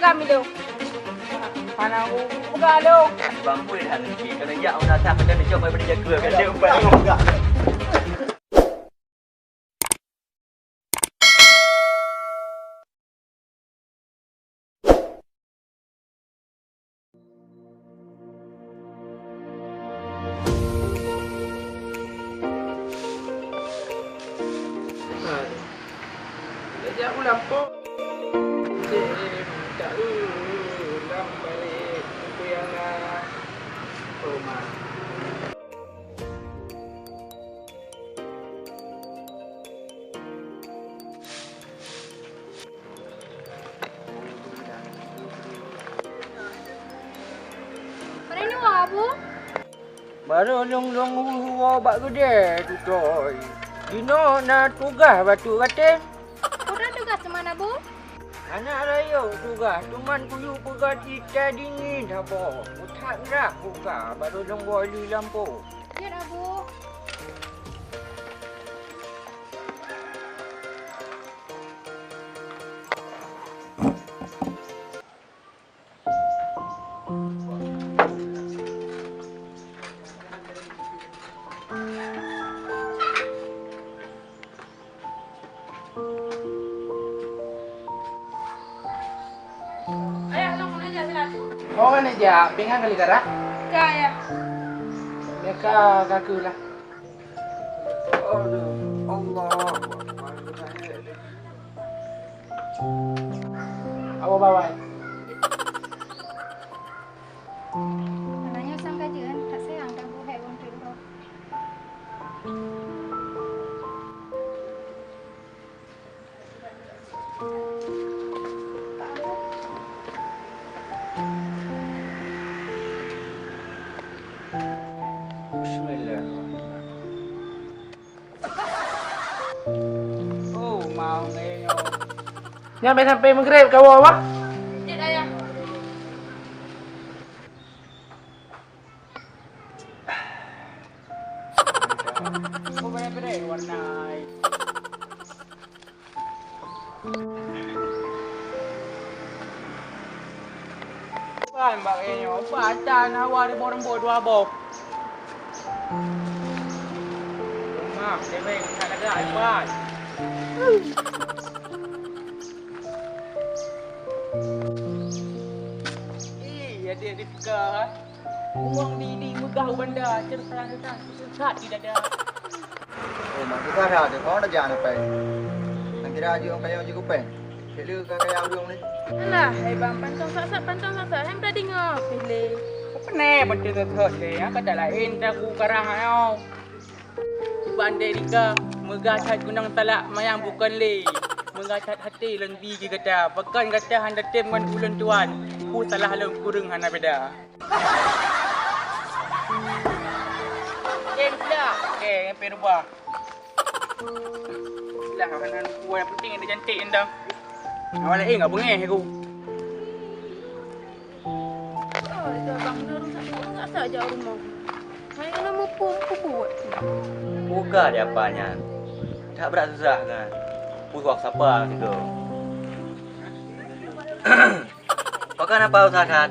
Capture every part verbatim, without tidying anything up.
Kami lo. Hana u-, buka lo. Bang Pui hana lagi. Kalau jak orang datang, macam ni, jom, mari beri jaga. Kan dia empat. Padahai nyoe, Abu. Barô lôn lôn huwoe bak keudè tutôi. Jinoe na tugaih bacut gaté. Peue tugaih teuma, Abu? Hana rayeuk tugaih, teuma kuyue peugöt ié dingin saboh. That grah buka, barô lôn woe li lampôh. Jeuet, Abu. Ayah, lôn keuneuk jak silat. Oh, keuneuk jak, pingan kali ka rhah? Ka, Ayah. Nyoe ka, ka keuh lah. Aduh, Allahu Akbar. Awa bawai. Aneuk nyoe sang ka jeuet, that sayang, that buhai ureueng teuk droe. Bismillahirrahmanirrahim. Oh, mau ngeyo. Nyan bèk sampai meugreb kawoe, bah. Jeuet, Ayah. Oh, beda-beda warna. Ban bak nyoe, ban tan hawa reuboh-reuboh dua boh. Rumah, demeng, tak lagak, ban. Ih, adik Rifka. Uang di, di megah u banda, cerita-cerita, susah di dada. Oh, mak kita ada tu, kau dah jangan apa. Nang kira aja orang kaya juga pen. Kira kaya orang ni. Alah, hai bang, pantang sasak, pantang sasak. Hai, minta dengar, pilih. Apa ni, betul-betul ni? Yang kata lain, tak aku karang, ayo. Bandai Rika, meugah that gunong talak mayang bukon lé. Meugah that até lôn bi keu gata, pakon gata hana tem ngon ulôn tuan. Peue salah lôn kureueng hana beda. Tem pula. Oke, sampai rubah. Lah, hana kuat, yang penting ada cantik endang. Awak lain enggak bengeh aku. Oh, itu abang ni rusak, rusak saja rumah. Hai, kena mupu, mupu buat. Buka dia apa nyan? Tak berat susah kan? Pusuak sapa situ? Pakai apa susah kan?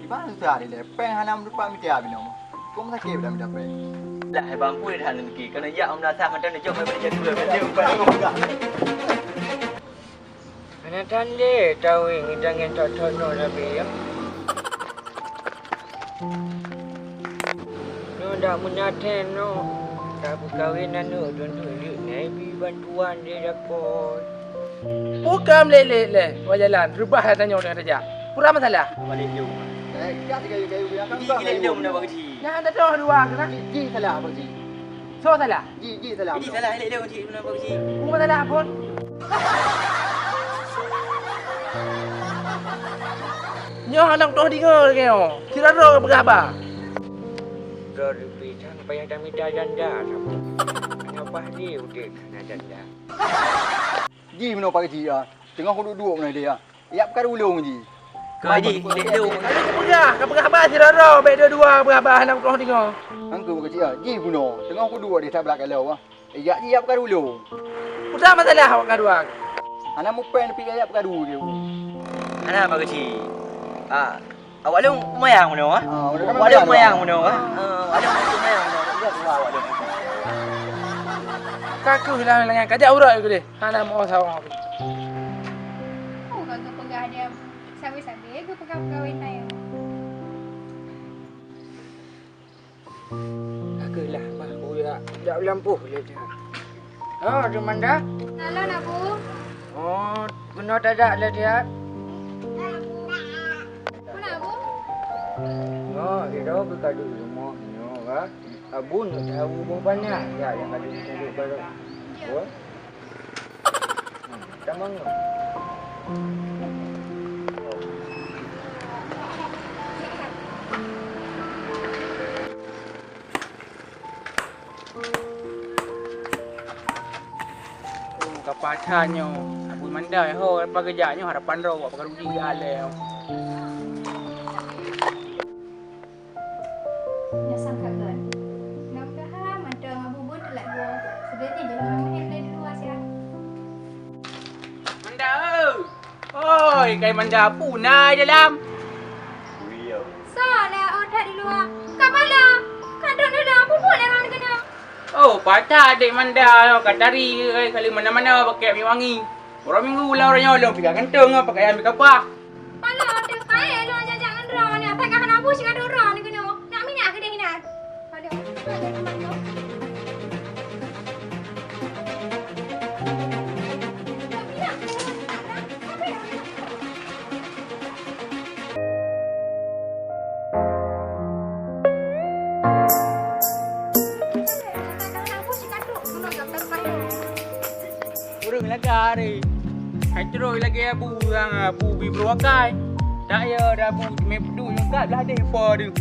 Iban susah ni deh. Peng hana mendapat miti habis nama. Kau sakit dah mendapat. Lah, hebat pun dah nanti. Kalau ya, Om Nasah macam ni, jom, hebat jadi dua. Macam ni, bukan. Hana tandé taweng ngidangan thot-thot noe sabe, ya. Nyoe dak meunatén noe, dak peukawen aneuk dondok leuek nai bi bantuan lé dakoi. Bukam lé-lé lé, wah jalan, reubah tanyoe deungon raja. Pura masalah. Balik jom. Eh, gas kayu-kayu bilang kan. Gigi lé dong dah bagi. Nyan dah dua kena. Gigi salah bagi. So salah. Ji, ji salah. Ji salah, lé lé ji guna bak ji. Uma salah pun. Nyoe aneuk toh deungoe lagèe nyoe. Sira droe peugah haba. Droe leubeh that payah tamita janda saboh. Nyoe paih lé udép hana janda. Ji meunoe Pak Ji, ah. Teungoh kuduek-duek meunoe dia, ah. Yak peukaru lôn ji. Ka ji, dek lôn. Ayo kupeugah, ka peugah haba sidroe-droe, bèk dua-dua peugah haba hana peutroh deungoe. Angku Pak Ji, ah. Ji bunoe, teungoh kuduek di that blaih kaloe, ah. Yak ji yak peukaru lôn. Peue masalah awak kadua? Hana mupèn pih yak peukaru lé. Hana, Pak Keuchik. Ah, awak lôn peumayang bunoe, ah. Ah, awak lôn peumayang bunoe, ah. Ah, awak lôn peumayang bunoe. Awak lôn. Ka keuh lah, nyan ka jak uroe keuh deh. Hana meu sawa. Oh, ka geupeugah dia. Sabe-sabe geupeugah pegawai nyan. Ka keuh lah, bah, kuyak jak lampôh lé jeuet. Oh, Teungku Manda? Halo, Nak Bu. Oh, keunoe tajak lé jeuet. Peue na, Bu? Oh, sidroe keu ka duek rumoh nyoe, bah. Abon tahu boh banyak, ya, nyang ka duek baroe. Ya. Boh. Tamong nyoe. Oh, ka pakat nyoe. Abon Manda ho, apa geujak nyoe harapan droe, apa ka rugi alèh. Nyoe sang ka gèt. Mudah-mudahan mantong Abu Bun telat woe. Seudeh nyoe jalan mamet lé di luwa siat. Manda, oi! Oi, kai Manda, peue na di dalam? Soe lé oh that di luwa? Kapala, ka dong di dalam, peue buet lé rang di keunoe? Oh, pakat adék Manda, ka tari, oi, kali mana-mana pakai minyeuk wangi. Uroe Minggu ulang uroe nyoe lôn pih ka gantong pakaian bikapah. Pala teuh kayée lôn jak-jak ngon droeneuh, atai ka hana bu singoh droeneuh keunoe. Nak minyak keudeh inan. Aduh, aduh, aduh. Ureueng lagak aré. Hai trok lagèe abu, abu bi beuruakai. Tak ya, dah abu mé peudu nyungkat blah deh po deuh.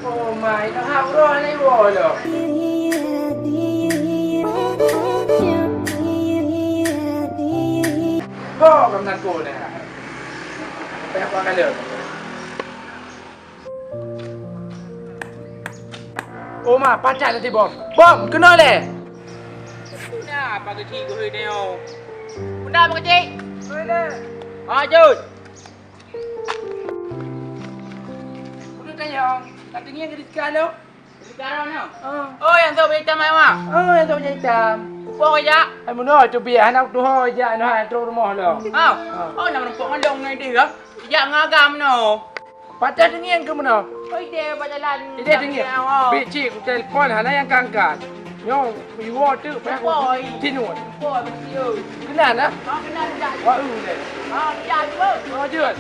Oh mai, dah hap roh ni wo lo. Ho, kam nako ni. Payah apa kala? Oma, pacak lé bom. Bom, keunoe lé. Nah, Pak Keuchik geuhôi nyoe. Bunda, Pak Keuchik. Mana? Ah, jeuet. Kudu tanyong, ka teungieng keu Rizka lom? Rizka lom, no? Oh. Oh, nyang sok baju itam, Mak? Oh, nyang sok baju itam. Peue po jak? Ai, meunoe teubiet, hana kutuho jak, noh, trok rumoh lom. Oh. Oh. Oh, na meurumpok ngon lôn ngon idéh, ya? Jak ngon agam, no? Patéh teungieng keu meunoe. Oi, idéh bak jalan. Idéh teungieng. Oh. Bit cit kutelepon hana nyang ka angkat. Nyoe iwoe teuk payah ku tinun. Iwoe bisi, oi. Keunan, ah? Ha, keunan, jak. Wah, eu deh. Ha, jak, jeuet. Oh, jeuet.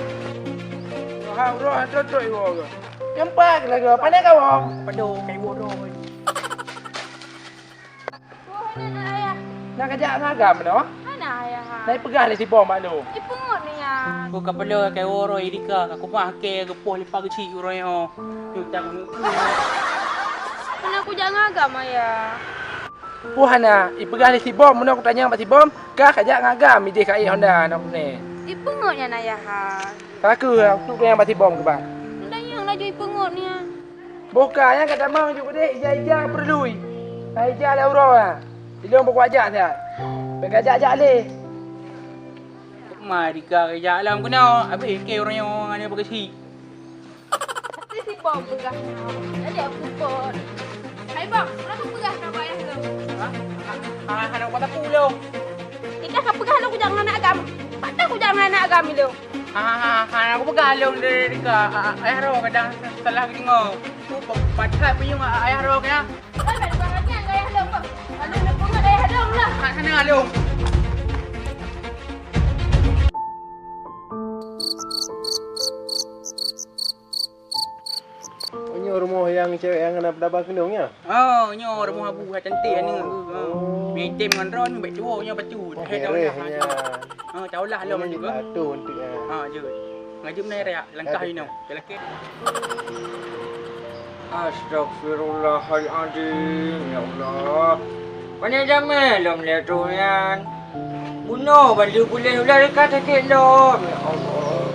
Wah, roh, trok-trok iwoe ke? Nyang pat lagèe, pandai kawoe. Padum, ka iwoe roh, oi. Boh hana na ayah. Na kajak ngon agam meunoe? Hana ayah. Na ipeugah lé si Bom bak lôn. Ipeungeut nyan. Ku ka peuleueh keu uroe Idika ka kumah keu geupoh lé Pak Keuchik uroe nyoe. Nyoe tak ngon. Hana kujak ngon agam ayah. Peue hana, ipeugah lé si Bom meunoe kutanyong bak si Bom, kah kajak ngon agam idéh ka ék honda na keuneuk. Ipeungeut nyan ayah. Ka keuh, tu nyang bak si Bom keubah. Kutanyong laju ipeungeut nyan. Boh ka nyang ka tamong ju keudeh ija-ija peureului. Ka ija lé uroe nyan. Ilôn peukuat jak siat. Bèk ka jak-jak lé. Ma Idika ka jak lom keunoe, abéh keu uroe nyoe ngon nyoe beugeuchik. Pasti si Bom peugah nyoe. Jadi aku pot. Hai Bom, kenapa peugah nyoe bak ayah lôn? Ha? Ha, ha, hana kupeugah lôn. Idika ka peugah lôn kujak ngon aneuk agam. Pat kujak ngon aneuk agam ilôn. Ha, ha, ha, hana kupeugah lôn dari Idika. A-, a-, ayah droe kadang salah geudeungoe. Ku pe-, pakat pinyueng a-, ayah droe keuh. Hai, bèk deungoe lagèe nyan keu ayah lôn, Bom. Aneuk lôn peungeut ayah lôn lah. Hana, hana lôn. Oh, nyoe rumoh nyang cewek nyang na peudaba keunong nyan? Oh, nyoe rumoh abu hai cantik aneuk. Oh. Meuitem ngon droe bèk tuwo nyoe bacut. Oh, hai daun dah. Nyan. Ha, taulah lom. Ini juga. Batu untuk, eh. Ha, jeuet. Ngajak meunai raya langkah inoe. Okey, lakèe. Astagfirullahalazim, ya Allah. Pane jamé lom lé tu nyan. Bunoe ban lheueh puléh ulah dekat sakét lom, ya Allah.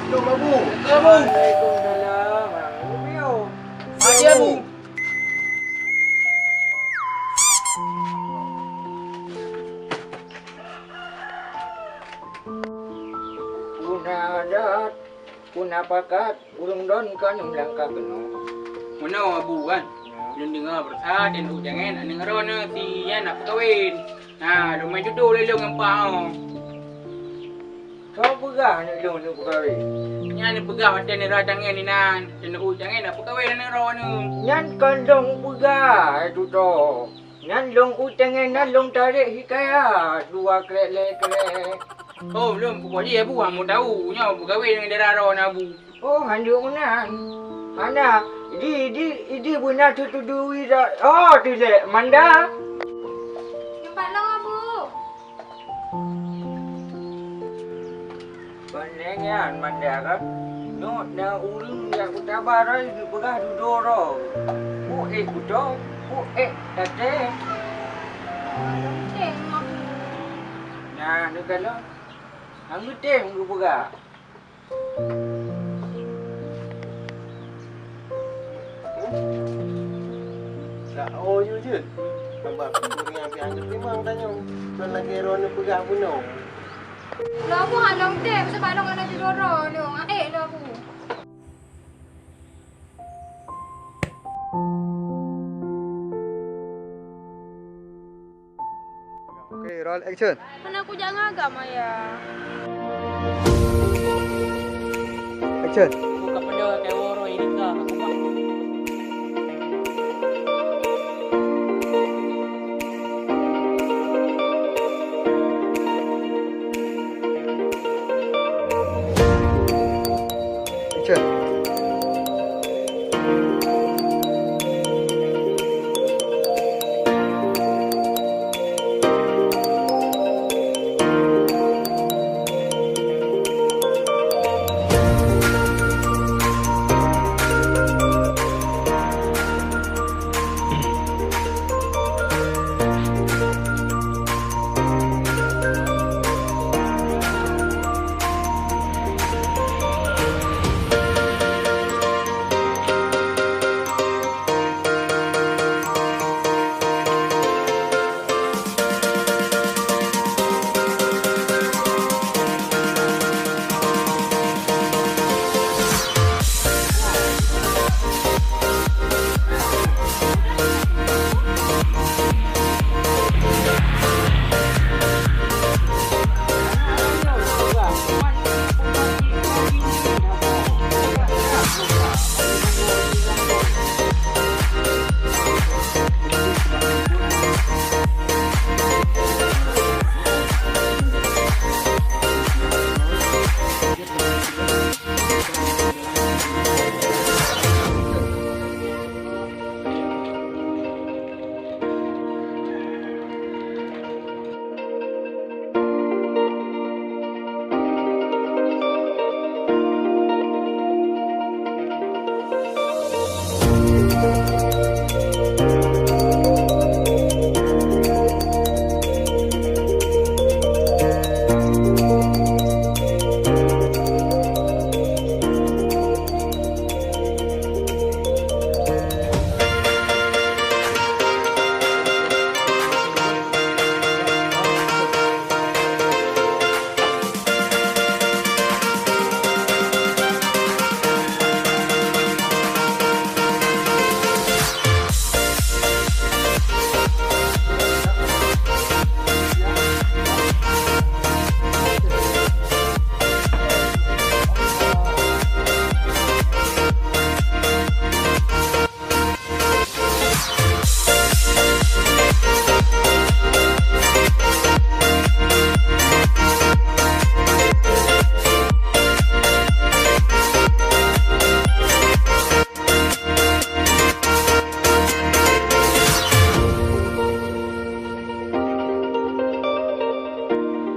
Assalamualaikum, Abu. Waalaikumsalam. Abu. Abu. Abu. Na adat, pun na pakat, ureueng droen ka neuh langkah keunoe. Meunoe, Abu, kan? Lôn deungoe beureukat, dan u jangen aneuk droeneuh si Yan neupeukawen. Na, lôn meujudo lé lôn ngon Pak, oh. Soe peugah aneuk lôn neupeukawen? Nyan neupeugah watèe neurah jangen inan, dan u jangen neupeukawen aneuk droeneuh. Nyan kon lôn peugah, hai tutoe. Nyan lôn u teungoh nan lôn tarek hikayat dua krek lhèe krek. Oh, lôn pukon jih, Abu, hana tau. Nyoe peukawen ngon dara droeneuh, Abu. Oh, hanjeuet meunan. Hana, di, di, di beuna teutudu ira. Oh, tilek manda. Nyoe pat lôn, Abu. Kon lé nyan manda ka. Nyoe na ureueng jak kutabah rhoi geupeugah dudoe droe. Pu ék kuto, pu ék taté. Tém aku. Nah, neukalon. Hana tém geupeugah. Dak oh yue jeuet. Sabab ureueng nyang pih anggeutimang tanyoe. Kon lagèe droeneuh peugah bunoe. Lôn buh lôn tém, sabab lôn hana judoro lôn. Aék lôn buh. Oke, roll action. Mana aku jangan agam, Ayah. Action. Buka pedang, kayak woro ini, Kak. Aku, Kak. Action.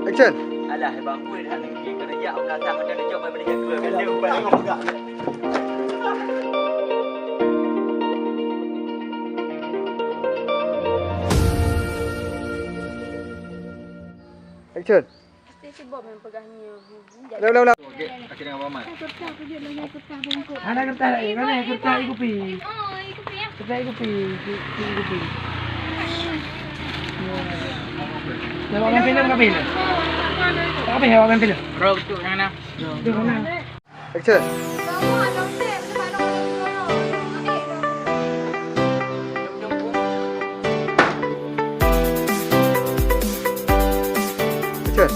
Action. Alah, bang, kueh hana lagi kerja, udah tak ada job, boleh jaga. Action. Mesti si Bob yang pegang ni. Ulang, ulang, ulang. Okey, akhirnya Abang Mat. Kertas tu je, banyak kertas bungkus. Ada kertas lagi, mana kertas di kupi? Oh, di kupi ya. Kertas di kupi, di, di kupi. Ya. Dah bukan filem ke filem? Tak apa ya, abang pilih. Bro, tu yang mana? Yang mana? Action. Action.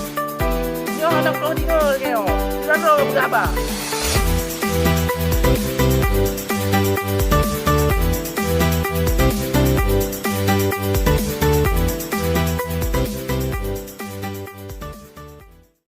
Nyoe aneuk Prof Dino lagèe nyoe. Sidroe peugah haba.